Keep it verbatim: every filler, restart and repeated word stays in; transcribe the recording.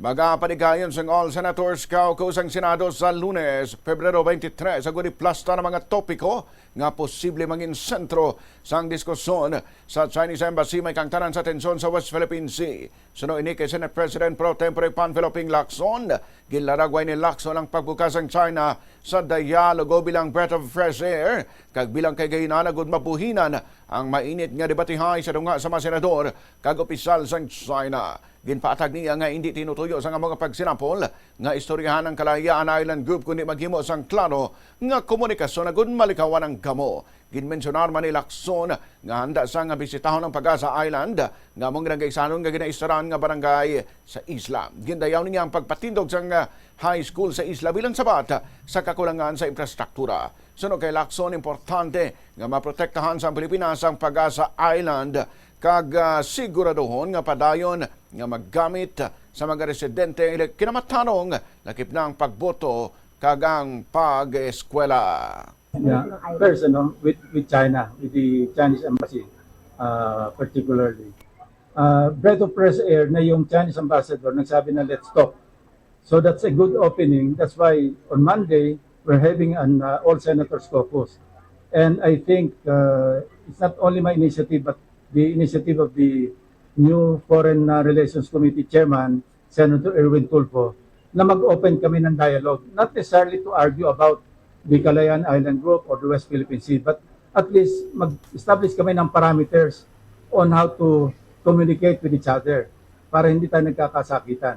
Magapaligayon sang All Senators Caucus ang Senado sa Lunes, Pebrero twenty-three, agod iplasta ang mga topiko nga posible mangin sentro sang diskusyon sa Chinese Embassy. May kaangtanan sa tensyon sa West Philippine Sea. Suno ini kay Senate President Pro Tempore Panfilo Ping Lacson, ginlaragway ni Lacson ang pagbukas sang China sa dialogo bilang breath of fresh air kag bilang kay gahinana gud mabuhinan ang mainit nga debatihay sa tunga sa mga senador kag opisyal sang China. Ginpaatag niya nga hindi tinutuyo sang amo nga pagsinapol nga istoryahan ang Kalayaan Island Group, kundi maghimo sang klaro nga komunikasyon agud malikawan ang gamo. Ginmensyonar man ni Lacson nga handa siya nga bisitahon ang Pag-asa Island, nga amo ang ginagaisanon nga ginaistaran nga barangay sa isla. Gindayaw niya ang pagpatindog sang, ah, high school sa isla bilang sabat sa kakulangan sa infrastruktura. Suno kay Lacson, importante nga maprotektahan sang Pilipinas ang Pag-asa Island kag, ah, siguraduhon nga padayon nga magamit sa mga residente ang ila kinamatarong, lakip na ang pagboto kag ang pag-eskwela. Yeah. First, ano, with, with China, with the Chinese embassy, uh, particularly. Uh, breath of fresh air na yung Chinese ambassador nagsabi na, "Let's talk." So that's a good opening. That's why on Monday, we're having an, uh, all senators caucus. And I think, uh, it's not only my initiative, but the initiative of the new Foreign, uh, Relations Committee Chairman, Senator Erwin Tulfo, na mag-open kami ng dialogue. Not necessarily to argue about the Kalayaan Island Group or the West Philippine Sea, but at least mag-establish kami ng parameters on how to communicate with each other para hindi tayo nagkakasakitan.